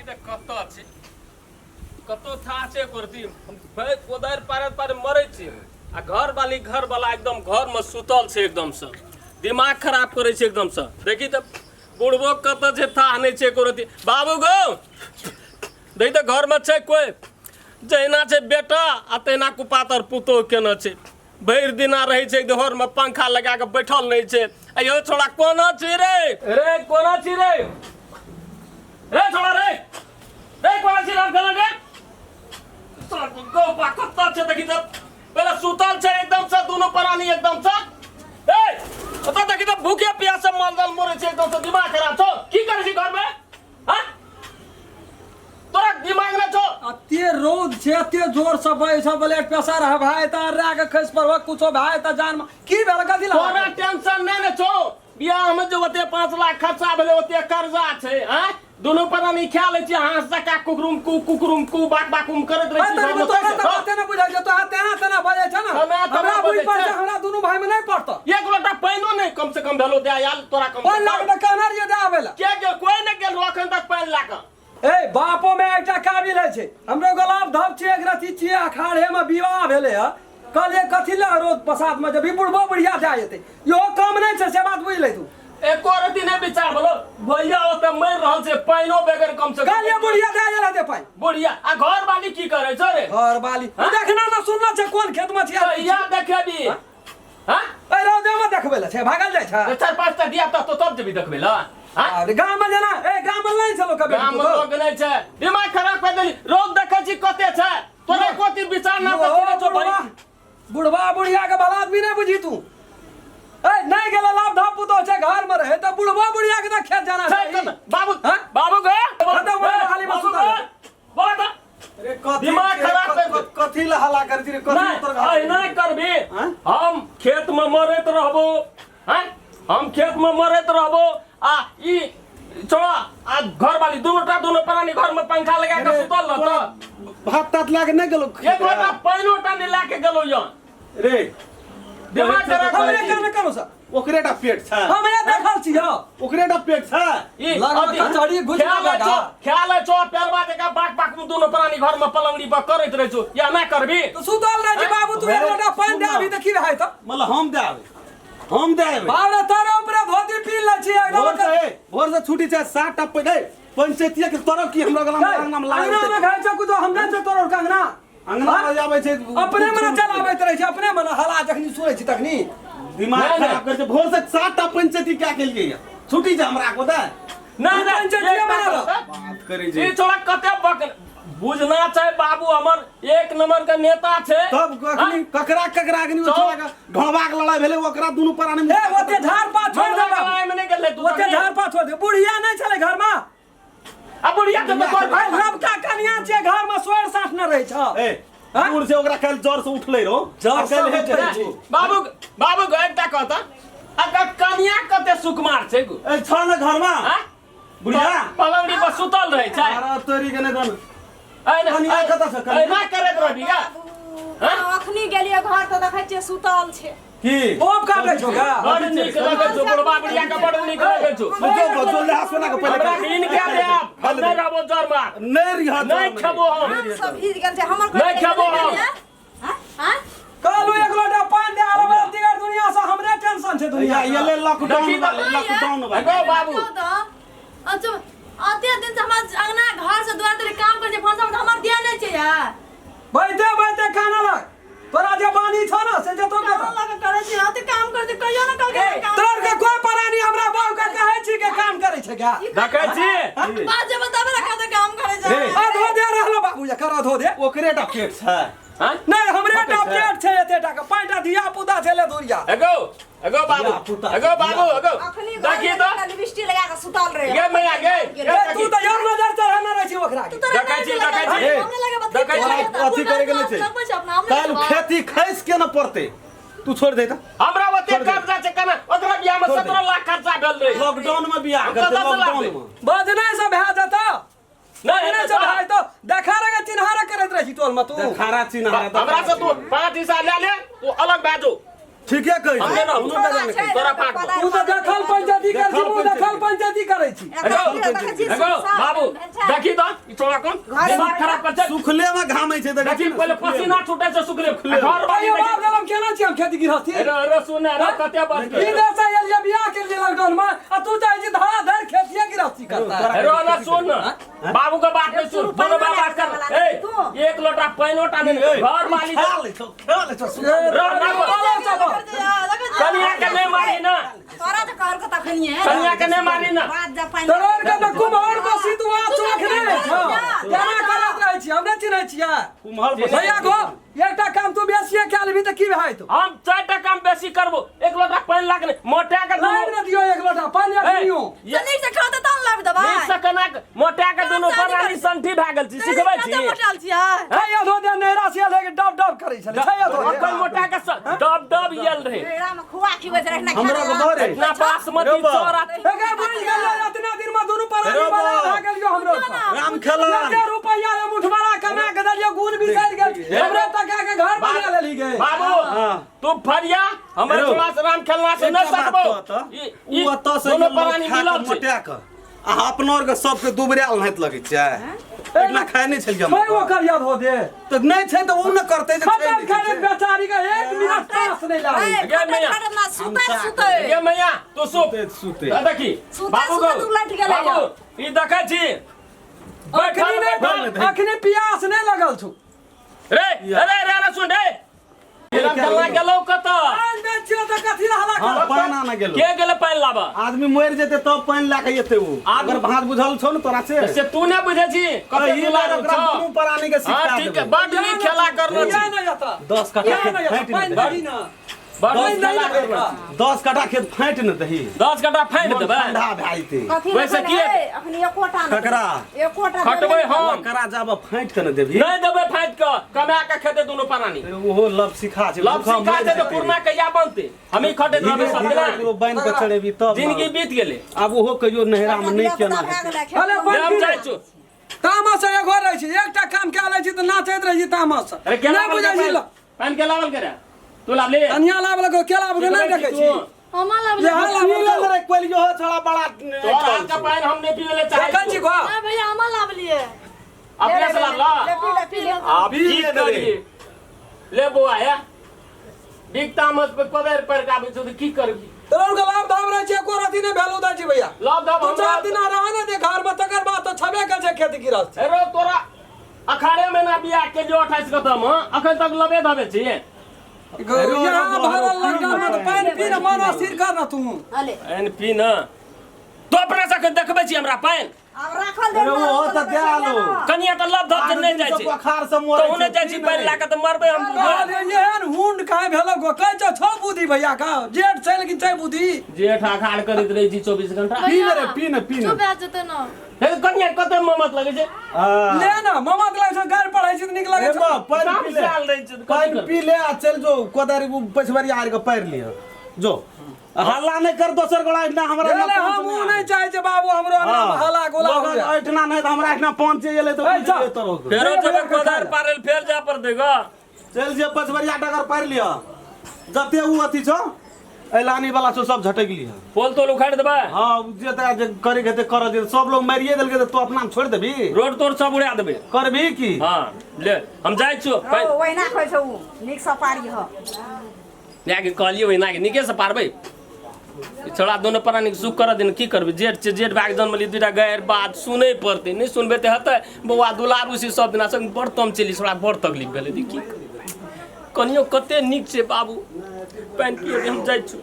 तऽ कतऽ छै कतौ था छै कुर्ती भाई कोदारि पारैत पारैत मरै छी आ घर वाली घर वाला एकदम घर में सुतल छै एकदम से दिमाग खराब करै छै एकदम से देखी तऽ बुढ़बो कतऽ छै था नहि छै एको रत्ती बाबू गो देखी तऽ घर में छै कोइ जहिना छै बेटा आ तहिना कुपातर पुतोह केना छै भरि दिना रहै छै घर में पंखा लगा के बैठल रहै छै आ यौ छोड़ा कोना छी रे रे कोना छी रे रे छोड़ा रे रे कोना छी राम खेलन रे तोरा गौपा कत्ता छै देखी तऽ पहिले सुतल छै एकदम से दुनू प्राणी एकदम से ए ओतऽ देखी तऽ भूखे प्यासे मल दल मरै छै एकदम से दिमाग खराब छौ की करै छी घरमे हाँ तोरा दिमाग नहि छौ अते रौद छै अते जोर से बहै छै ब्लड प्रेशर है भाई त अर्रा के खसि पड़बह कुछो भाई त जान में की भेल कथी तोरा लगा टेंशन नहि ने छौ बियाह में जे ओते 5 लाख खर्चा भेलै ओते कर्जा छै आँय दुनू प्राणी खा लै छियै हाथ जका कुकरुम कु कुकरुम कु बाक बाकुम करैत रहै छी घरमे तोरा कैसे तऽ छौ? बाते नहि बुझल छै तोरा तेना तेना बजै छै ने तेना तेना हमरा बुझि बजै पड़ै छै। छै हमरा दुनू भाई में नहि पड़तौ एक लोटा पानिओ नहि कम से कम भेलो दे आयल तोरा कम से पानि कम लाग तऽ कहने रहियै दे आबै लए के गेल कोई नहि गेल रहौ एखन तक पानि लए कऽ ए बापो में एकटा काबिल होइ छै हमरो गुलाब धप छियै एक रति छियै अखाड़े में विवाह भेलै हँ कहलियै कथी लए रोज पसाद में जब बुढ़बो बुढ़िया दए जेतै इहो कम नहि छै से बात बुझि ले तू एको रति नहि विचार भेलो भैया ओतऽ मरि रहल छै पानिओ बगैर कम से कम कहलियै बुढ़िया दए गेल हेतै पानि बुढ़िया आ घर वाली की करै छौ रे घर वाली हाँ? देखना ना सुनना छै कोन खेत में छियै तऽ इएह देखेबी हाँ ए रौदे में देखबै लए छै भागल जाइ छै चारि पाँच टा दिया तऽ तब जेबी देखबै लए हाँ? अरे गाम में जेना ए गाम में नहि छै लोक के गाम में लोक नहि छै दिमाग खराब कर देली रौद देखै छी कते छै तोरा कोती विचार ना यो, तऽ छौ बुढ़बा भाई बुढ़बा बुढ़िया के भला आदमी नहीं बुझी तू ए नहीं गेला लाभ धाप पुतो छै घर में रहे त बुढ़बा बुढ़िया के त खेत जाना छै चाही कत बाबू हाँ? बाबू गे हाँ, तऽ वहाँ खाली बाबू सुतल गे बोला तऽ अरे कथी दिमाग खराब कर दे। कथी ला हल्ला कर रे कथी नहीं तोर घर एना करबी हाँ? हम खेत में मरैत रहबो हैं हम खेत में मरैत रहबो आ ई छोड़ा आ घर वाली दोनों टा दोनों प्राणी घर में पंखा लगा के सुतल रहत भात तात लाके नहीं गेलो एक लोटा पानिओ टा नहीं लाके गेलो यहाँ रे दिमाग खराब हमरे करै छी। कान करू सर ओकरे टा पेट छै हमरे देखल छी यौ ओकरे टा पेट छै ई लगमे अथी- कचहरी घुसि ख्याल गेलक छौ हा। ख्याल छौ पेरवा जकाँ बाक बाक में दोनों प्राणी घर में पलंगड़ी पर करैत रहै छौ या ना करबी तो सुतल रहै छी बाबू तू एक लोटा पानि दे अभी तऽ की रहै तऽ मतलब हम दे आबै हम दे आबै बाप रे तोरे ऊपरे धोती पी लै छी एकदम भोर से ए, भोर से छुट्टी छै 7 टा पहिले पंचायतिया के तरफ की हमरा गला में अंगना में अंगना लागल में खाइ छौ कुछो हम नहि छै तोरो के अंगना अंगना में जाबै छै अपने मने चलाबैत रहै छै अपने मने हला जखनी सुनै छी तखनी दिमाग नहि, खराब कर छै भोर से 7 टा पंचायती क्या केलिए या छुट्टी छै हमरा को दे नहीं नहीं पंचायतिये एकटा बना रह। बात करै ई छै छोड़ा कते बक बुझना छै बाबू हमर एक नंबर के नेता छै तब कखनी ककरा ककरा अग्नि चौ- छोड़ा के ढोबा के लड़ाई भेलै ओकरा दुनू प्राणी ए ओते झाड़ पात छोड़ दे बाबू लड़ाई में नहीं गेलै तू ओते झाड़ पात छोड़ दे बुढ़िया नहि छलै घर में आ बुढ़िया के तो तोर भाई नवका कनिया छै घर में सोर साठ न रहै छ ए हाँ? दूर से ओकरा काल्हि जर से उठलै रहो जर से आ काल्हि उठलै हेतै। छै। बाबू बाबू के एकटा कहता आ कनिया कते सुकुमार छै गो ए छ ने घरमा हाँ? बुढ़िया पलंगड़ी पर सुतल रहै छै अरे तोरी के नहि दन ऐ ना- कनिया कतऽ छै, कनिया? ऐना करैत रहबी गा बाबू, अखनी गेलियै घर तऽ देखै छियै सुतल छै की बोब काटै छौ गा बड़ नीक लगै छौ बुढ़बा बुढ़िया के बड़ नीक लगै छौ जो जो ले सोना के पहिले हमरा गिन के देब हम नहि रहबो जर में नहीं रिहा नहीं खेबो हम हम सब भीज गेल छै हमर नहि खेबो हम। आँय? कहलू एक लोटा पानि दे आबे दिगर दुनिया से हमरे टेंशन छै दुनिया ये ले लॉकडाउन देखी तऽ- लॉकडाउन एगो बाबू अच्छा अते दिन से हमर अंगना घर से दुआर तक काम करै छै भनसा में हमर दिया नहि छै यार बैठे बैठे खाना लग तोरा जे बानी छौ ना से जेतो के कहाँ लग करै छै अते काम करै छै कहियो ने कहलकै ए, काम तोर के कोई परानी हमरा बाप के कहै छी के काम करै छै गा देखै छी बात जे बताबे ना कते काम करै छै रे। आ धो दे रहलो बाबू जे कर धो दे ओकरे टा पेट छै हाँ? नहीं हमरे टा छै। पेट छै एते टा के पाँचटा धिया पुता छै ले धुरिया एगो एगो बाबू धिया-पुता, एगो बाबू एगो अखनी देखी घर तऽ में लिपस्टिक लगा के सुतल रहे गे मैया गे ए तू तऽ यार नजर चढ़ाने रहै छी ओकरा के। देखै छी, देखै छी। देखै छी। अथी करे के नहि छै काल्हि खेती खैस के न पड़तै तू छोड़ दे तऽ हमरा ओते कर्जा छै केना ओकरा बियाह में छोड़ दे। 17 लाख खर्चा भेल रहे लॉकडाउन में बियाह हम करतै कतऽ से लॉकडाउन लाबे? में बजनाइ से भए जेतौ नहीं बजनाइ से भए जेतौ देखा रहे चिन्हारा करैत रहै छी टोल में तू खारा चिन्हारा हमरा से तू पाँच हिस्सा ले ले तू अलग भए जो ठीके कहै हम छै नहि रहबो। कोनो बेजार नहि कहै तोरा फाट दो। तू तऽ देखल पंचायती करै छी देखल मुँह देखल पंचायती करै छी एगो बाबू देखी तऽ छोड़ा कम दिमाग खराब कर छै। सुखले में घामै छै। देखी पहिले पसीना छूटे छै सुखले घर वाली। आइयो बाप गेलम केना छी हम खेती गृहस्थी? अरे अरे सुन, अरे कते बात ई देश से एलियै बियाह के लिए लॉकडाउन में आ तू चाहे छी धड़ाधड़ खेतिए गृहस्थी करता है। अरे ना सुन ना, बाबू के बात नहीं सुन, दोनों बाप बात कर। ए एक लोटा पानिओ टा नहीं घर वाली। खा ले छौ, खा ले छौ। कनिया के नहीं मारी ना। तोरा तऽ कहल के तखनिए। कनिया के नहीं मारी ना। बात जा पानि। तोहर के तऽ कुम्हर बसी तू आ चोख नहि छौ, केना करत रहै छी, हम नहि चिन्है छियै। कुम्हर भैया गो, एकटा काम तू बेसिए कए लेबही तऽ की भए जेतौ? हम चारिटा काम बेसी करबो, एक लोटा पानि लाग नहीं मोटा के लाबि दुनू ने दियौ एक लोटा पानि अखनियो। तऽ नीक से खाउ तऽ तहन लाबि देबै। नीक से केना मोटा के दुनू प्राणी संठी भए गेल छी, सिखबै छी। मोटाल छियै। छै अधो दे नैरा से एलै कि डब डब करै छलै, छै अधो दे। अपन मोटा के डब डब येल रहे। बेड़ा में खुआ खिबै रहना। हमरा के दऽ रे। इतना बासमती चौरा। एके बुझि गेलै, एतना दिन मे दुनू प्राणी रे बना बा। भए गेलियौ हमरो सँ। राम खेलन। एते रुपैआ ये मुठबड़ा कमा के देलियौ, गुण बिसरि गेल, हमरे टका के घर बना लेली गे। बाबू हाँ। तू फरिया हमर हेलो। छोड़ा से राम खेलना से एकटा नहीं बात सकबो। कहऽ तऽ, ई उ ओतऽ से दोनो गेल लोक प्राणी खा कऽ मिलल छै। मोटा कऽ आ अपनो आरके सबके दुबरायल नाहित लगै छै। एकना खाय नहि छलियै हम। छै ओकर याद हो दे। तऽ नहि छै तऽ उ ने करतै जे छै खटल नहि खटल छै। बेचारी के एक मिनट तास नहि लागै। गे मैया। सुतै सुतै। गे मैया तू सुत। सुते सुते। आ देखी सुते बाबू सुते गो तू लटि गेलै। बाबू ई देखै छी बैठल अखनी नहि बैठल। अखनी पियास नहि लगल छौ। रे अरे रे रे सुन रे, राम खेलना गेलौ कतऽ? पानि दै छियौ तऽ कथी लए हल्ला हँ करब? पानि आने गेलौ। के गेलै पानि लाबऽ? आदमी मरि जेतै तब पानि लए कऽ एतै उ। अगर भाँज बुझल छौ ने तोरा से। से तू नहि बुझै छी कते ई बेर दुलारू ओकरा छौ। दुनू प्राणी के हाँ शिक्षा ठीक है, देबै। बड नीक खेला करलो छी। किया नहि एतऽ? 10 कट्ठा किया खेत नहि एतऽ? फाँटि ने पानि दही। दही ना। बड पानि नीक दही खेला ना करलो बेटा। छी। 10 कट्ठा खेत फाँटि ने दही। 10 कट्ठा फाँटि मन देबै। ठंडा भए जेतै। कथी वैसे रोपल की है? अखनी एकोटा नहि। ककरा? एकोटा खटबै हम। करा जाब फाँटि के ने देबही। नहि देबै फाँटि कऽ, कमा कऽ खेतै दुनू प्राणी। ओहो लब सिखा छै। लब भूखा सिखा मरि छै तऽ जेतै। पुरना कहिया बनतै? हमही खटैत रहबै धीरे सब धीरे दिना। ओकरो बान्हि कऽ चढ़ेबही तब जिंदगी बीत गेलै। आब ओहो कहियो नैहरा मे नहि केना हेतै। अरे ले पानि हम पी जाइ ले। छी। तामस से एगो रहै छी, एकटा काम कए लै छी तऽ नाचैत रहै छी तामस से। अरे केला नहि बुझै छी ल। पानि के लावल करे तू लावले। कनिया लाब लगो केला बुझे नहि देखै छी। हमा लाबि यहाँ लेबै। पी लाब ले रे कोइल यो छड़ा बड़ा। तोहर हाथ के पानि हम नहि पीबै ले चाहै देखै छी छी। घो। ना भैया, हमा लाबलियै। अपने से लावला। ले पी ले, पी ले। आब पी की ले रे। करिए ले बौआ हे बिक तामस पे कोदारि पर के आबै छौ तऽ की करबी? तोरा के लाभ धाम रहै छै, एको रति नहि भेलू दै छी भैया। लाभ धाम दू हमरा चारि दिना रह ने दे घर में, तकर बाद तऽ छबे के छै खेती गृहस्थी। अरे तोरा अखाड़े महीना बियाह के जो 28 के तम अखन तक लबे धबे छी। यहाँ भरल लॉकडाउन में तऽ पानि पी ने, मन अस्थिर कर ना तू। अले। पानि पी न तो अपना सबके देखबै छी हमरा पानि। आब राखल दे। अरे ओहो तऽ दए आलो। कनिया तऽ लब धब के नहि जाइ छै। बोखार से मरै तहु नहि जाइ छी पानि लए कऽ तऽ मरबै हम। कहलियै एहन हुंड काहे भेलौ गो? कहै छौ छौ बुद्धि भैया का जेठ छै लेकिन छै बुद्धि। जेठ अखाड़ करैत रहै छी 24 घंटा। पी ले रे, पी ने, पी ने। चुप भए जेतै ने। हे कनिया कते ममत लगै छै। हाँ। ले ना, ममत लगै छौ, गारि पढ़ै छी तऽ नीक लगै ए छौ। बा, पानि काम पी ले। से आयल रहै छै तऽ कथी पानि करबै? पी ले आ चलि जो कोदारि पछबरिया आरि के पारि लिह जो, हल्ला नहि कर दोसर गोला एहिठिना हमरा ले ना ले, पहुँच हमहूँ नहि नहि चाहै छियै बाबू हमरो अंगना मे हल्ला गोला लोगन हुए। एहिठिना नहि तऽ हमरा एहिठिना पहुँच एलै तऽ ए, बुझि जा। जेबै तोरो के। फेरो ले जेबै भैया के कोदारि खा ले। पारै लए फेर जाय पड़तै ग। चलि जे पछबरिया डगर पारि लिह, जते उ अथी छौ ऐलानी वाला छौ सब झटकि लिह। पोल तोल उखाड़ि देबै। हाँ उ जे तोरा जे करे के हेतै करऽ दे, सब लोग मारिए देलकै तऽ तू अपना मे छोड़ि देबही? रोड तोड़ सब उड़ा देबै। करबही की? हाँ ले हम जाइ छियौ। हौ, ओहिना कहै छौ उ, नीक सँ पारी ह। जाके कहलियै ओहिना के नीके से पारबै। ई छोड़ा दोनो प्राणी के सुख करऽ दे ने, की करबै? जेठ छै, जेठ भाग जन्मली दूटा गैर बात सुनै पड़तै, नहि सुनबै तऽ हेतै बौआ दुलारू छै सब दिना संग बड़ तम चलि छोड़ा बड़ तकलीफ भेलै। की करबै? कनियो कते नीक छै बाबू, पानि पिए दे, हम जाइ छी।